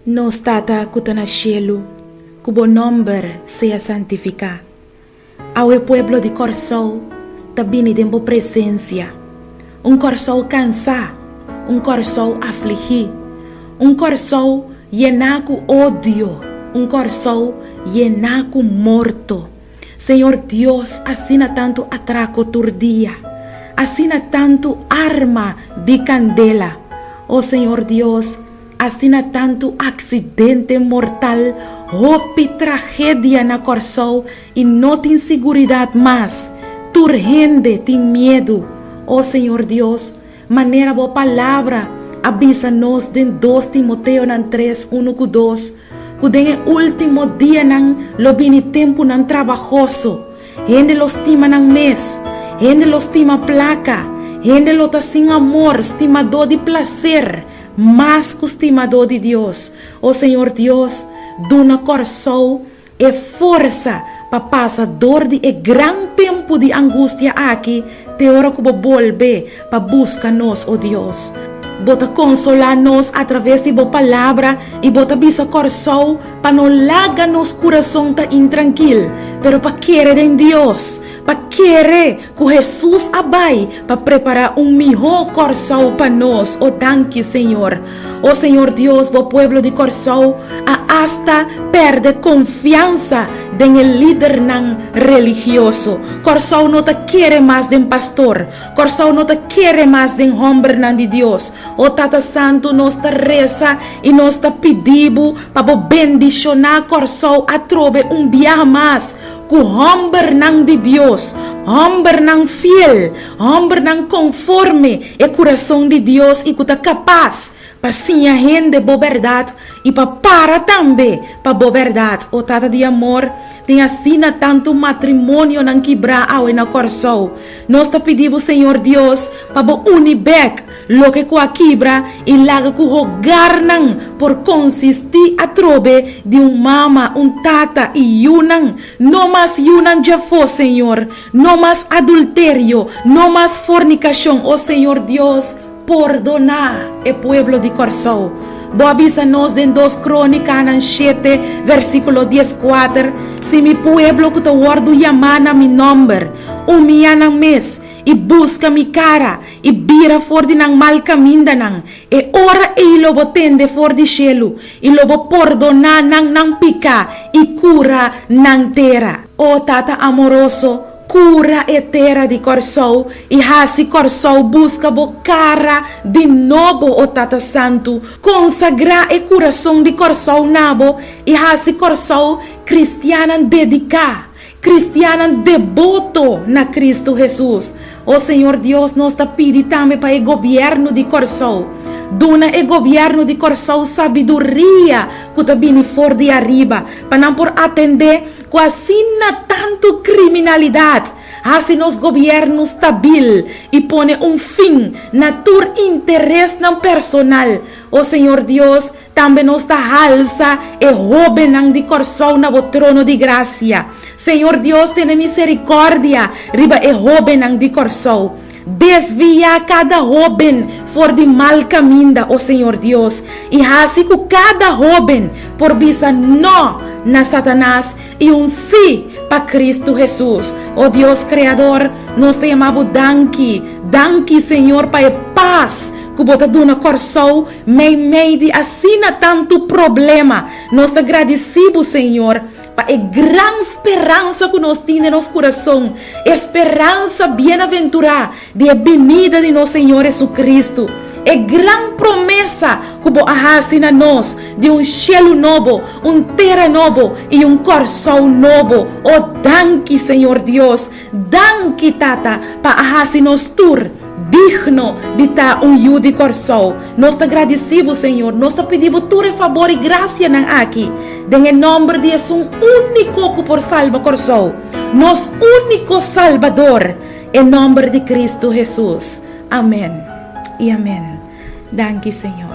Nos Tata ku ta na shelu, ku bo nòmber sea santifiká. Awe pueblo di Kòrsou ta bini den bo presensia. Un Kòrsou kansá, un Kòrsou afligí, un Kòrsou yená ku odio, un Kòrsou yená ku morto. Señor Dios, asina tantu atrako tur dia, asina tantu arma di kandela. O Señor Dios, Asina tantu aksidente mortal, hopi tragedia na Kòrsou i no tin siguridat mas. Tur hende tin miedu. O Señor Dios, manera Bo Palabra a bisa nos den dos Timoteonan tres, unu ku dos, ku den e último dianan lo bini tempunan trabahoso. Hende lo stima nan mes, hende lo stima plaka, hende lo ta sin amor, stimadó di plaser, Mas ku stimadó di Dios. O Señor Dios, duna Kòrsou e forsa pa pasa dor di e gran tempu di angustia aki te ora ku Bo bolbe pa buska nos, o Dios. Bo ta konsolá nos atraves di Bo Palabra i Bo ta bisa Kòrsou pa no laga nos kurason ta intrankil, pero pa kere den Dios, pa kere Ku Hesus a bai pa prepará un mihó Kòrsou pa nos. O danki Señor. O Señor Dios bo pueblo di Kòrsou a asta pèrdè konfiansa den e lidernan religioso. Kòrsou no ta kere mas den pastor. Kòrsou no ta kere mas den hòmbernan di Dios. O Tata Santu nos ta resa i nos ta pidi bo pa bo bendishoná Kòrsou atrobe un biaha mas. Ku hòmbernan di Dios, hòmbernan fiel, hòmbernan konforme e kurason di Dios i ku ta kapas pa siña hende bo bèrdat i pa para tambe pa bo bèrdat. O Tata di amor, tin asina tantu matrimonionan kibrá awe na Kòrsou. Nos ta pidi bo, Señor Dios, pa bo uni bèk Loke ku a kibra i laga ku hogarnan por konsistí atrobe di un mama, un tata i yunan. No mas yunan djafó, Señor. No mas adulterio, no mas fornikashon. O Señor Dios, pordoná e pueblo di Kòrsou. Bo a bisa nos den Dos Krónikanan shete, versíkulo dieskuater, Si mi pueblo ku ta wòrdu yamá na mi nòmber, umiyá nan mes, i buska mi kara, i bira for di nan mal kamindanan, e ora ei lo bo tende for di shelu, i lo bo pordoná nan nan piká i kura nan tera. O Tata amoroso, kura e tera di Kòrsou i hasi Kòrsou buska bo kara di nobo, o Tata Santu, konsagrá e kurason di Kòrsou na bo i hasi Kòrsou kristiannan dediká. Cristiannan deboto na Cristo Hesus. O Señor Dios nos ta pidi tambe pa e gobierno di Corsou. Duna e gobierno di Corsou sabiduria cu ta bini for di ariba pa nan por atende cu asina tanto criminalidad. Haci nos gobierno stabil y pone un fin na tur interesnan personal. O Señor Dios Tambe nos ta halsa e hóbennan di Kòrsou na bo trono di grasia. Señor Dios tene miserikòrdia riba e hóbennan di Kòrsou. Desviá kada hóben for di mal kaminda, o Señor Dios, i hasi ku kada hóben por bisa nò na Satanas i un sí pa Kristu Hesus. O Dios Kreador, nos ta yama bo danki, danki Señor pa e pas ku bo ta duna Kòrsou Meimei di asina tantu problema, nos ta gradisí Bo, Señor, pa e gran speransa ku nos tin den nos kurason, e speransa bienaventurá di e binida di nos Señor Jesucristo, e gran promesa ku Bo a hasi na nos di un shelu nobo, un tera nobo i un Kòrsou nobo. O danki, Señor Dios, danki, Tata, pa a hasi nos tur. Digno di ta un yu di Kòrsou. Nos ta gradisí bo, Señor. Nos ta pidi bo tur e fabor i grasianan aki, den e nòmber di esun úniko ku por salba Kòrsou, nos úniko Salbador, e nòmber di Kristu Hesus. Amèn i amèn. Danki, Señor.